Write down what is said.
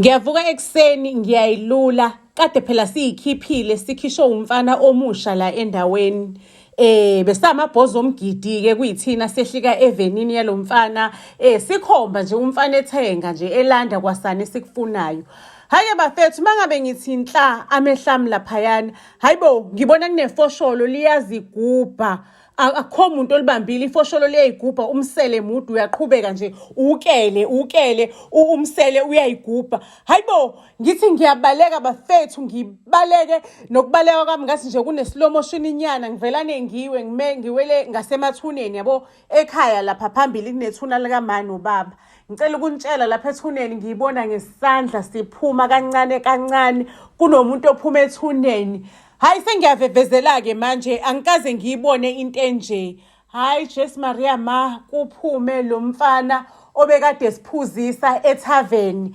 Ngiyavuka ekuseni ngiyayilula kade phela siyikhiphile sikhishwe umfana omusha la endaweni. Besamabhozo omgidi ke kuyithina sehlika evenini yalomfana sikhomba nje umfana ethenga nje elanda kwasana esikufunayo. Hhayi-ke bafethu mangabe ngithi nhla amehlami laphayana hayibo ngibona kunefosholo liyazigubha akukho muntu olibambile ifosholo liyayigubha umsele mude uyaqhubeka nje ukele ukele umsele uyayigubha hayibo ngithi ngiyabaleka bafethu ngibaleke nokubaleka kwami ngathi nje kune-slow motion inyana ngivelane ngiwe ngime ngiwele ngasemathuneni yabo ekhaya lapha phambili kunethuna likamama nobaba ngicela ukunitshela lapha ethuneni ngiyibona ngesandla siphuma kancane kancane kunomuntu ophuma ethuneni. Hayi sengiyavevezela-ke manje angikaze ngiyibone into enje. Hayi Jesu Maria ma kuphume lo mfana obekade siphuzisa ethaveni.